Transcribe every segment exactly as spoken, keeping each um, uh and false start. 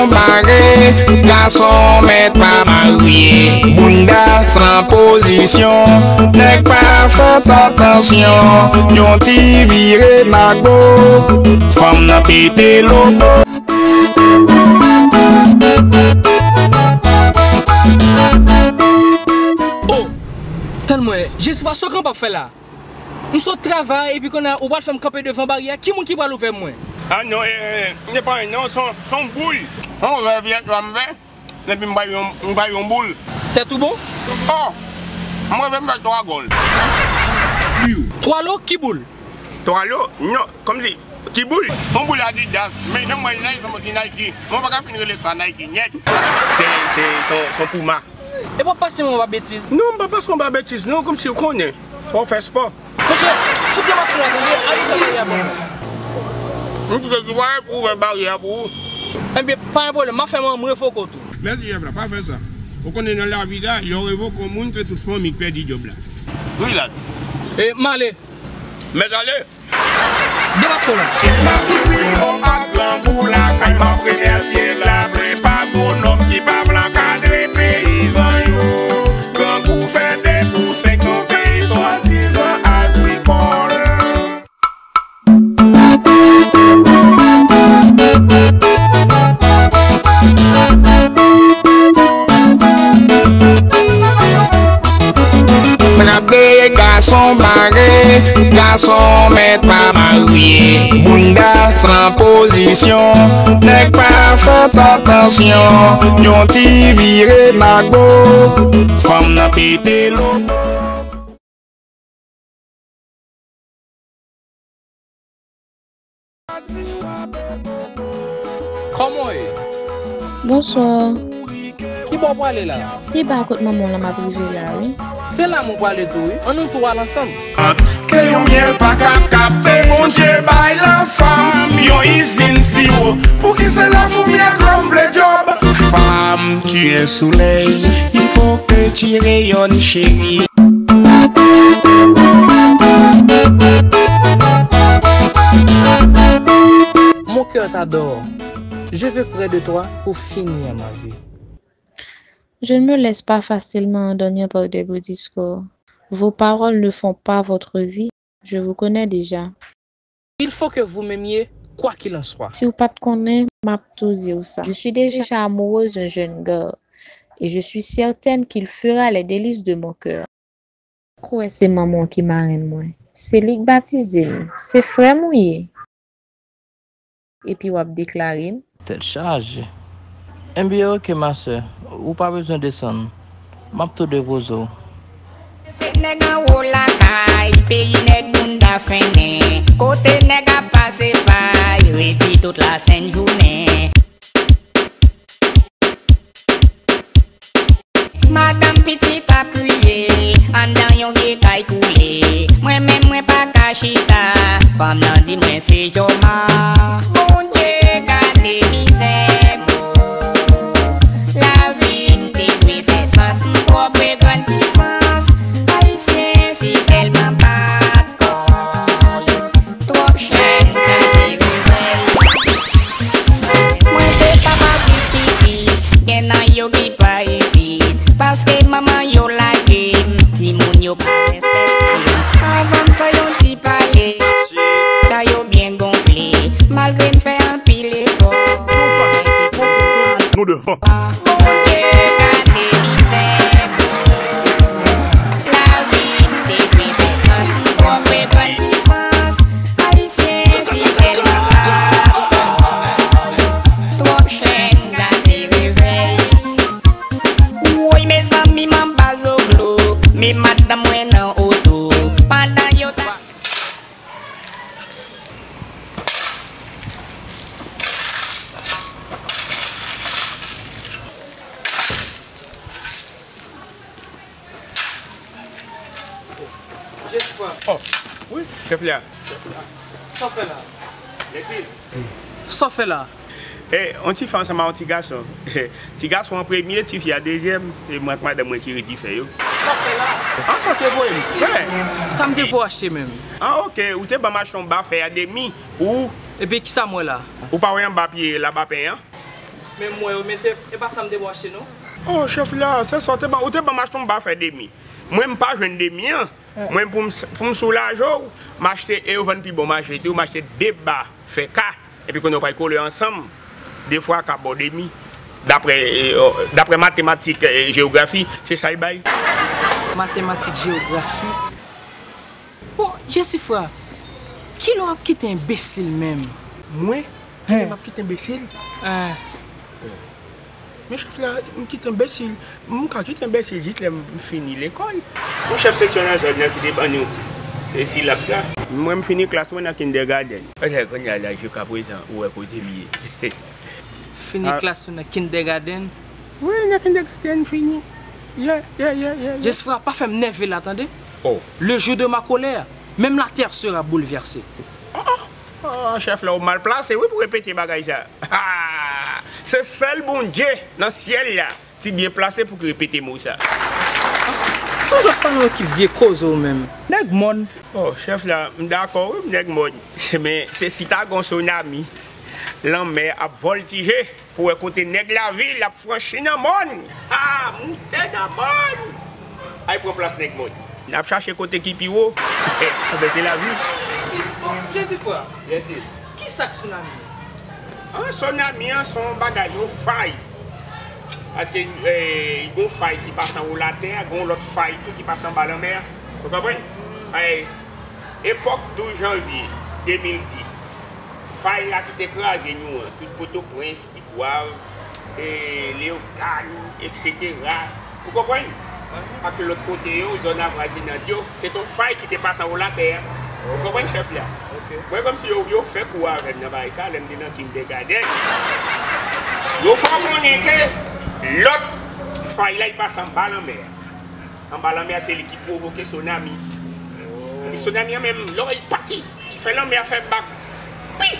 Mare, gason mèt pa marye. Bounda san pozisyon, nèg pa fè atansyon. Yon ti vire mago, fanm nan pete lobo. Oh, tann mwen, Jesifa, sa w kanpe ap fè la? M sot travay, epi kounye a, ou pral fè m kanpe devan baryè. Ki moun ki pral ouvè mwen? Ah non, eh, eh, se pa non, se yon, se yon boul. Yon vè vyèt la m fè, epi m bay yon, m bay yon boul. Tèt ou bon? Oh! M reve m fè twa gòl. Twa lo, ki boul? Twa lo? Non, kòmsi, ki boul? Yon boul Adidas, men jan m wè l la, se yon ti Nike. Mwen pa ka fin rele sa Nike, nyèt. Se, se, se, se yon Puma. E pa pase mwen pa betiz. Non, m pa pase w pa betiz, non, kòmsi w konnen. Fò w fè spò. Monchè, fout de mask la, tande, ale sa baryè a ban mwen. M kite ti bagay pou ouvè baryè a pou ou. Ebyen, pa gen pwoblèm, m ap fè mwen m revoke w tou. Mèsi, chèf la, pa fè sa. Ou konnen nan lavi la, lè w revoke yon moun, se tout fanmi k pèdi djòb la. Wi, la. E, m ale. Mèt ale. Demaske w la. M ap soufri, m ap grangou lakay, m ap remèsye lapli pa gwo nonm ki pa vle ankadre peyizan yo. Grangou fè de pou senk nan peyi swadizan agrikòl. Frape gason mare, gason mèt pa marye. Bounda san pozisyon, nèg pa fè atansyon. Yon ti vire mago, fanm nan pete lobo. Kòman w ye? Bonswa. Ki bò w prale la? Pi ba kot manman w la m ap rive la, wi. Se la m prale tou, wi. Ann nou tou al ansanm. Ke yon myèl pa ka kapte, Bondye bay lafanm yon izin siwo. Pouki se lafoumi ak lòm vle djòb? Femme, tu es soleil, il faut que tu rayonnes, chérie. Mon cœur t'adore. Je veux près de toi pour finir ma vie. Je ne me laisse pas facilement endormir par des beaux discours. Vos paroles ne font pas votre vie. Je vous connais déjà. Il faut que vous m'aimiez, quoi qu'il en soit. Si w pa t konnen, m ap tou di w sa. Je suis déjà amoureuse d'un jeune gars et je suis certaine qu'il fera les délices de mon cœur. Kwè se manman w ki marenn mwen. Se li k batize m. Se frè m ou ye? Epi w ap deklare m? Tèt chaje. Enben, oke, ma sè, ou pa bezwen desann. M ap tou depoze w. Se nèg anwo lakay, peyi nèg bounda fennen. Kote nèg ap pase pay, redi tout lasent jounen. Madanm pitit ap kriye, anndan yon vye kay koule. Mwen menm mwen pa ka chita, fanm nan di mwen se Joma. Bondye gade mizè m, o. Lavi m te dwe fè sans, m twò pre grann pisans. Ayisyen si tèlman bat kò yo, twòp chèn gade revèy. Mwen se papa sis pitit, gen nan yo ki pa isit. Paske manman yo lage m, timoun yo pa respekte m. Anvan m fè yon ti pale, ta yo byen gonfle, malgre m fè anpil efò. Nou devan. Bondye gade mizè. Lavi m te dwe fè sans, m twò pre grann pisans. Ayisyen si tèlman twòp chèn gade revèy. Woy, mezanmi, m anba zoglo, men madanm mwen nan oto. Pandan yo ta Jespa. Oh, wi, chèf la. Sa w fè la? Mèsi. Sa w fè la? E, yon ti fi ansanm ak yon ti gason. Ti gason an premye, ti fi a dezyèm. Se mwen ak madanm mwen ki redi fè yo. Sa w fè la? An, sa w te voye m fè? Sa m te voye achte menm. An, oke, ou te ban m achte yon ba fè a demi pou ou. Epi kisa m wè la? Ou pa wè anba pye labapen an? Men m wè yo, mesye, e pa sa m te bon achte, non. Oh, chèf la, se sa, ou te ban, ou te ban m achte yon ba fè demi. Mwen, m pa jwenn demi an. Mwen, pou m, pou m soulaje w, m achte e yo vann pi bon mache tou, m achte de ba fè ka, epi kounye a w pral kole ansanm, de fwa ka ba w demi. Daprè, e, o, daprè matematik, e, jewografi, se sa y bay. Matematik, jewografi. Bon, Jesifra, kilè w ap kite enbesil menm? Mwen? Kilè m ap kite enbesil? Eh. Men chèf la, m kite enbesil. M ka kite enbesil jis lè m fini lekòl. Yon chèf seksyon nan zòn nan ki te ban nou, e, silab sa. Mwen, m fini klas mwen nan kindergarten. Paske kounye a la, jiskaprezan, ou wè kote m ye. Fini klas ou nan kindergarten? Wi, nan kindergarten, m fini. Yeah, yeah, yeah, yeah, yeah. Jesifra, pa fè m nève la, tande? Oh. Le jour de ma colère, même la terre sera bouleversée. Oh, oh. Oh, chèf la, ou mal plase, wi, pou repete bagay sa. Se sèl Bondye nan syèl la ki byen plase pou ki repete mo sa. Toujou ap pale yon ekip vye koze ou menm. Nèg mòn. Oh, chèf la, m dakò, wi, m nèg mòn. Men se si ta gon sonami, lanmè ap vòltije. Pou wè kote nèg lavil ap franchi nan mòn. Ha! Moute nan mòn! Ay pran plas nèg mòn. N ap chache kote ki pi wo. Anben, se lavi. Bon, Jesifra, ki sa k sonami an? An, sonami an se yon bagay, yon fay. Paske, eh, gon fay ki pase anwo latè a, gon lòt fay tou ki pase anba lanmè a. Ou konprann? Eh, epòk douz janvye de mil dis, fay la ki te kraze nou an, tout Pòtoprens, Tigwav, e, Leyogàn, etsetera. Ou konprann? Ak lòt kote yo, zòn avwazinant yo, se t on fay ki te pase anwo latè a. Ou konprann, chèf la? Ok. Mwen, kòmsi yo, yo fè kou avè m nan bagay sa, lè m te nan kindergarten. Yo fè w konnen ke lòt fay la, li pase anba lanmè a. Anba lanmè a, se li ki pwovoke sonami. Epi sonami an menm, lè w wè li pati, li fè lanmè a fè bak. Pi!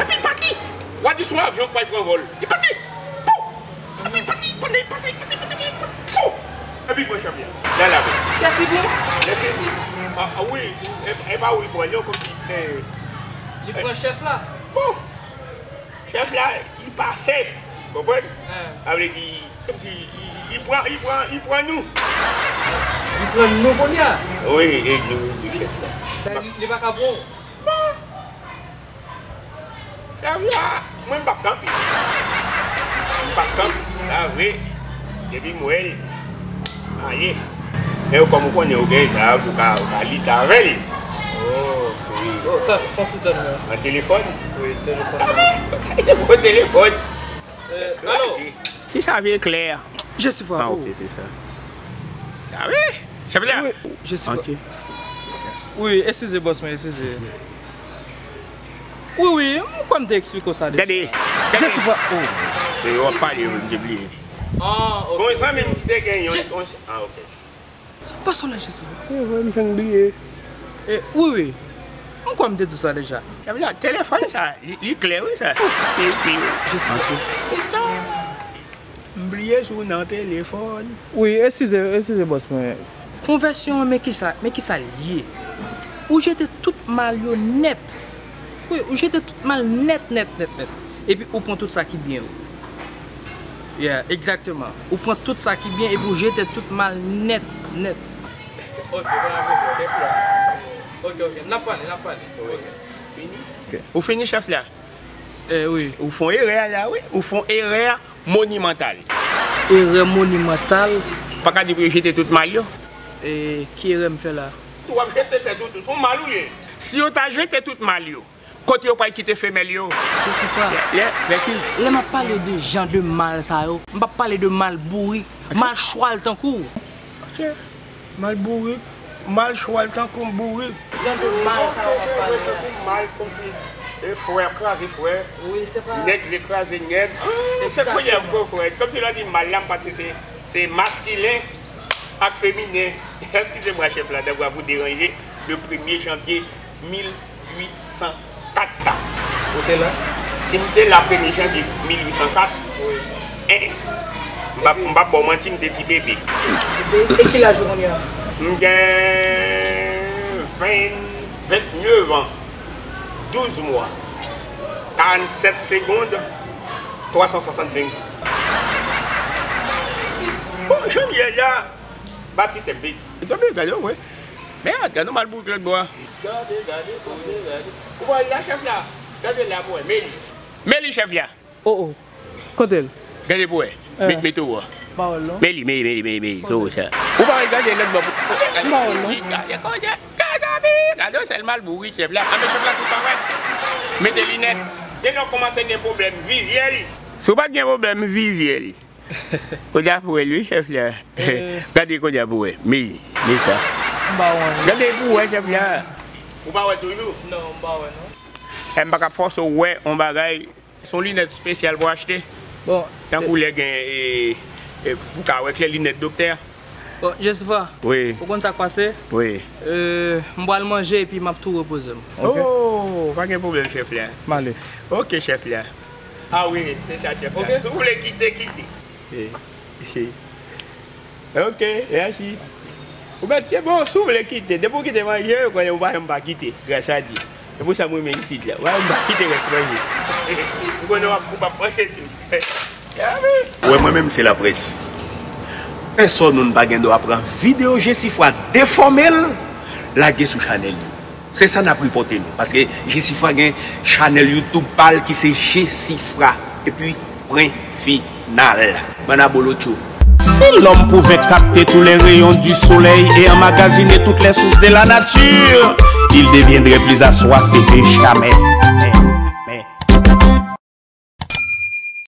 Epi li pati! W a di se yon avyon k pral pran vòl. Li pati! Pou! Epi li pati, pandan li pase, li pati, pati, pati, pou! Epi li pran chèf la. Nan lame. Kiyès li pran? Kiyès li pran? Ah, ah, wi, e, e pa ou li pran, non, kòmsi, eh, li pran chèf la. Bon! Chèf la, li pase. Konprann? Sa vle di, kòmsi, li, li pran, li pran, li pran nou. Li pran nou kounye a? Wi, e nou, nou chèf la. Sa li, li pa ka pran w? Bon. Chèf la, mwen m p ap kanpe. M p ap kanpe. Sa vre. Depi m wè l, aye. Men kòm ou konnen, ou gen zam, ou ka, ou ka lit avè l. Oh. Wi. Oh, tann, fè yon ti tann mwen. An telefòn? Wi, telefòn. Sa vre? Sa vle di gwo telefòn. Eh, alo? Si sa vle klè. Jesifra. Ah, oh, ok, se sa. Sa vre? Chèf la? Wi, Jesifra. Ok. Wi, eskize, bòs mwen, eskize. Wi, wi, m kwè m te eksplike w sa deja. Gade, gade. Jesifra, oh. Se yo w ap pale, wi, m te bliye. Ah, ok. Gon zanmi m ki te gen yon, yon, ah, ok. Sa pa sou la, Jesifra. Se vre, m fenk bliye. Eh, wi, wi. M kwè m te di w sa deja. Sa vle di telefòn sa, li, li klè, wi, sa. Jesifra. Ok. M bliye si w nan telefòn. Wi, eskize, eskize, bòs mwen. Konvèsyon an, men kisa, men kisa l ye? Ou jete tout mal yo nèt. Wi, ou jete tout mal nèt, nèt, nèt, nèt. Epi ou pran tout sa ki byen yo. Yeah, egzakteman. Ou pran tout sa ki byen epi ou jete tout mal nèt, nèt. Ok, bon, ok, ok. Ok, ok. N ap pale, n ap pale. Ok. Fini? Ou fini, chèf la? Eh, wi. Ou fè yon erè la, wi. Ou fè yon erè monimantal. Erè monimantal? Pa ka di pou yo jete tout mal yo. E ki erè m fè la? Ou ap jete tèt ou tou. Se yon mal ou ye. Si yo ta jete tout mal yo, kote yo pral kite femèl yo? Jesifra. Lè, lè, lè ki? Lè m ap pale de jan de mal sa yo, m p ap pale de mal bourik, mal chwal tankou w. Ok. Mal bourik, mal chwal tankou m bourik. Jan de mal sa yo w ap pale la. Tankou mal kòmsi, e, frè ap kraze frè. Wi, se pa. Nèg vle kraze nèg. Ah, se kounye a m konprann. Kòmsi lè w di mal la, m panse se, se maskilen ak feminen. Eskize mwa, chèf la, d'avoir vous déranger le premye janvye mil uit san kat. Ou te la? Si m te la premye janvye mil uit san kat, wi, eh, m p ap, m p ap ba w manti, m te ti bebe. E ki laj ou kounye a? M gen ven, vennèf an, douz mwa, karannsèt segonn, Twa san swasannsenk. Bon, jan m ye la, bat sistèm bit. Zanmi, gade w wè. Mèd, gade w mal boure lòt bò a. Gade, gade, gade, gade. Ou pa wè l la, chèf la? Gade l la pou wè, men li. Men li, chèf la. Oh, oh. Kote l? Gade pou wè. Eh. Met, met ou wè. Pa wè l non. Men li, men li, men li, men li, men li, to sa. Ou pa wè, gade lòt bò. M pa wè l non. Gade, gade, gade, gade, gade, sèl mal boure, chèf la. Anben, chèf la, si w pa wè. Mete linèt. Depi w kòmanse gen pwoblèm vizyèl. Si w pa t gen pwoblèm vizyèl, kounye a pou wè l wi, chèf la. Eh. Gade kounye a pou wè. Men, men sa. M pa wè l. Gade pou wè, chèf la. Ou pa wè toujou? Non, m pa wè non. Eh, m pa ka fòse w wè yon bagay. Se yon linèt espesyal pou achte. Bon, tankou lè gen, e, e, pou ka wè klè, linèt doktè. Bon, Jesifra, wi, ou konn sa k pase? Wi. E, m pral manje epi m ap tou repoze m. Ok. Oh, pa gen pwoblèm, chèf la. M ale. Ok, chèf la. Ah wi, se sa, chèf la. Ok. Si w vle kite, kite. E, e. Ok, mèsi. Ou mèt ke bon, si w vle kite, depi w kite manje, ou konnen ou pa janm pa kite, gras a Dye. Se pou sa m renmen isit la. Ou pa janm pa kite rès manje. Ou konnen w ap, ou p ap manje tou. Ou wè, mwen menm se laprès. Pèsòn moun pa gen dwa pran videyo Jesifra defòme l, lage sou chanèl li. Se sa n ap ripòte nou. Paske Jesifra gen chanèl YouTube pa l ki se Jesifra. Epi, pwen final. Bann abolotcho. Si l'homme pouvait capter tous les rayons du soleil et emmagasiner toutes les sources de la nature, il deviendrait plus assoiffé que jamais.